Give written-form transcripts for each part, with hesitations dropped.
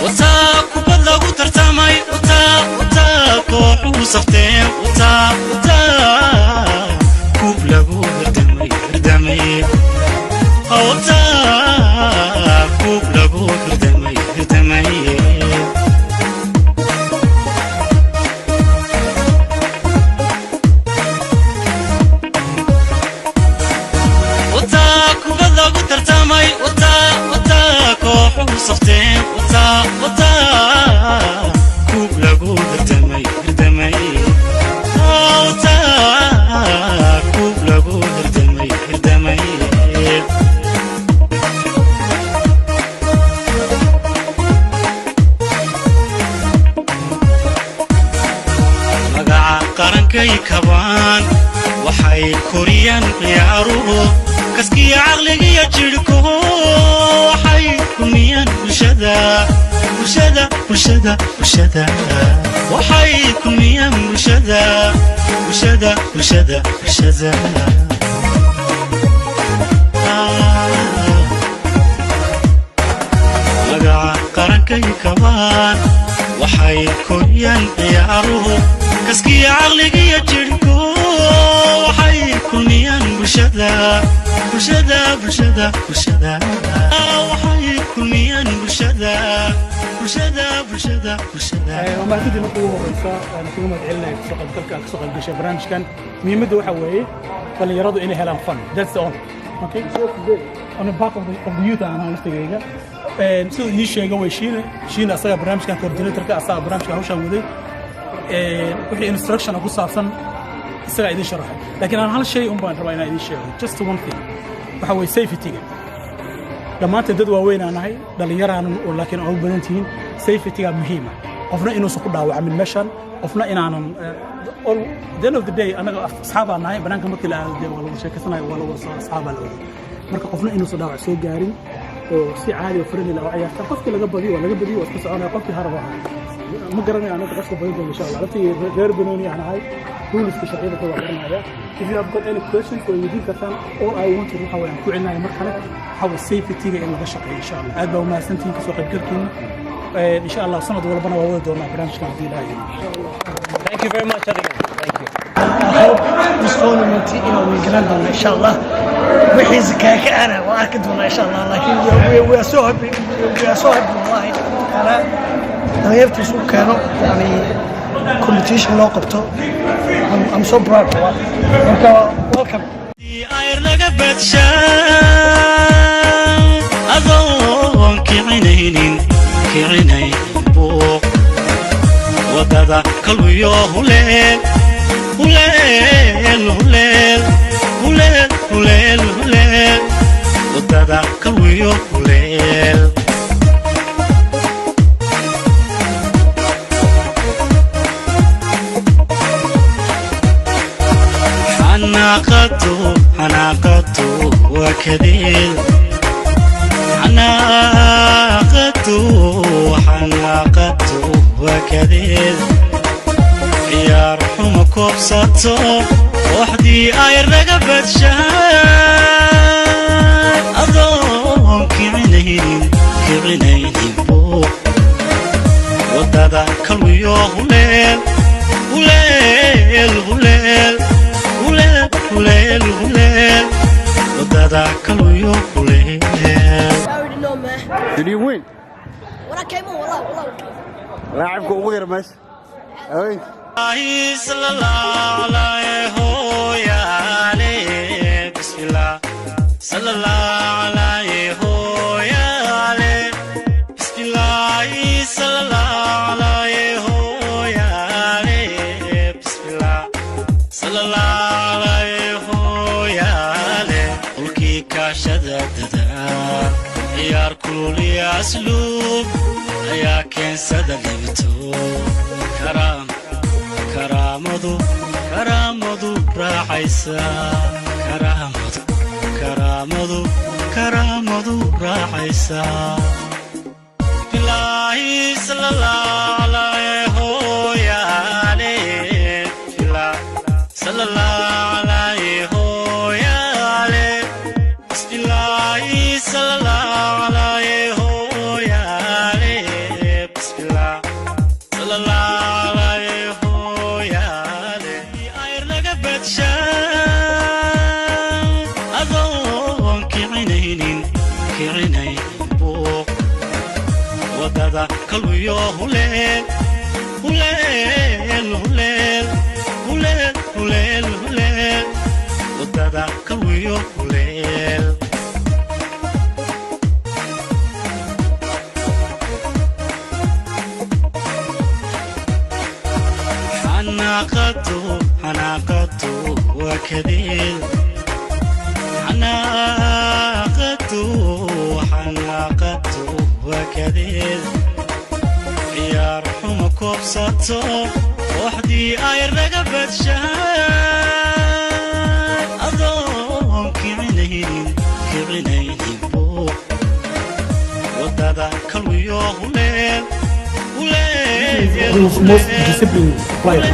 Wataa kubad lagu tartamay, wataa, wataa kooxuhu safteen, wataa, wataa kub lagu hirdamay, hirdamay, wataa kub lagu hirdamay, hirdamay. Wataa kubad lagu tartamay, wataa, wataa kooxuhu safteen, wataa, wataa kub lagu hirdamay, hirdamay, wataa kub lagu hirdamay, hirdamay. Magaca qarankay kabaan, waxay koriyaan ciyaaruhu kaskiya caqligiyo jidhku, waxay kulmiyaan bulshada, bulshada, bulshada, bulshada, waxay kulmiyaan bulshada, bulshada, bulshada, bulshada. Magaca qarankay kabaan, waxay koriyaan ciyaaruhu kaskiya caqligiyo jidhku, waxay kulmiyaan bulshada, bulshada, bulshada, bulshada, waxay kulmiyaan bulshada, bulshada, bulshada, bulshada. Waa mahadsantii. Marka ugu horeysa waan kugu mahad celinaya kasoo qaybgalka aad kasoo qaybgashay barnaamijkan. Muhiimadda waxa weeye dhalinyaradu inay helaan fun. That's the only, okay, on the part of the youth aan ahaa laftigayga. Siduu idiin sheega way Shiine, Shiine asaga barnaamijkan coordinatorka, asaga barnaamijkan hawshaan waday. Wixii instruction ku saabsan isagaa idiin sharaxay, laakiin aan hal shay un baan rabaa inaan idiin sheego, just one thing, waxa weeye safety-ga. Dhammaanteen dad waaweyn aan nahay, dhallinyaraanan oo laakiin aan u badan tihiin. Safety-ga muhiima, qofna inuusan ku dhaawacmin meeshan, qofna inaanan all the end of the day annaga asxaabaa nahay. Banaanka markii la aado dee waa la wada sheekaysanaya, waa la wada asxaabaa la wada. Marka qofna inuusan dhaawac soo gaarin oo si caadi oo friendly ah u ciyaarta. Qofkii laga badiyo waa laga badiyo, waa iska soconaya. Qofkii haraba ha ma garanayo anaga qofka badin doona, insha Allah. Laftigii reer banooni aan ahay, ruleska, sharciyada ka waa garanaya. If you have got any questions, way weydiin kartaan. All I want waxa weeye aan ku celinaya mar kale waxa weeye safety-ga in laga shaqeeyo, insha Allah. Aad baa umahadsantihiin kasoo qaybgalkiina. Insha Allah sanad walbana waa wadi doonaa barnaamijkan haddii Ilaahay idmo. Thank you very much, Adigan. Thank you. I hope this tournament inuu win garan doono, insha Allah. Wixii zakaaka ana waa arki doonaa, insha Allah, laakiin we are so happy, we are so happy, wallahi. Ana dhalinyarta isu keeno, yani competition loo qabto. I'm so proud, wallahi. Marka welcome. Ayr laga badshaa adoon kicinaynin, kicinay buuq, wadada kalwiyo huleel, huleel, huleel, huleel, huleel, huleel, wadada kalwiyo huleel. Xanaaqadu, xanaaqadu waa kadeed, xanaaqadu, xanaaqadu waa kadeed. Ciyaar xumo koobsato kooxdii ay raga badshaa adoon kicinaynin, kicinaynin buuq, wadada kalwiyo huleel, huleel, huleel, huleel, huleel, huleel, wadada kalwiyo huleel. I already know, man. Did you win? When I came on, wallah, wallah. Laacibka ugu yar meesha haweenka. Bismillah, sallallahu alayhi hooyaale, bismillah, sallallahu alayhi hooyaale, bismillah, sallallahu alayhi hooyaale. Dhulkii kaashada dadaal. Ciyaar kululiya asluub ayaa keensada libto. Karaam, karaamadu, karaamadu raacaysa. Karaamadu, karaamadu, karaamadu raacaysa. Bilaahi salalaalae hooyaale, bilaa salalaalae hooyaale, bismillaahi salalaalae hooyaale, bismillah salalaalae hooyaale. Ayr laga badshaa adoon kicinaynin, kicinay buuq, wadada kalwiyo huleel, huleel, huleel, huleel, huleel, huleel, wadada kalwiyo huleel. Xanaaqadu, xanaaqadu waa kadeed. Xanaaqadu, xanaaqadu waa kadeed. Ciyaar xumo koobsato kooxdii ay raga badshaan adoon kicinaynin, kicinaynin buuq, wadada kalwiyo huleel, huleel. He was the most disciplined player in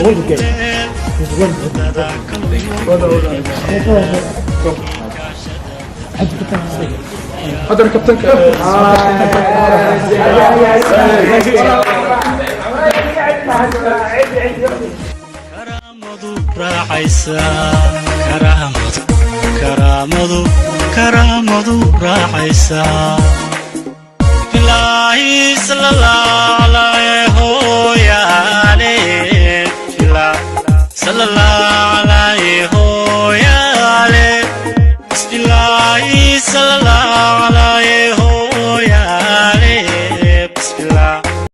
all the game. He's well disciplined. Haddana kabtanka. Karaamadu raacaysa. Karaamadu, karaamadu, karaamadu raacaysa. Bilaahi salalaalae hooyaale, bilaa salalaalae.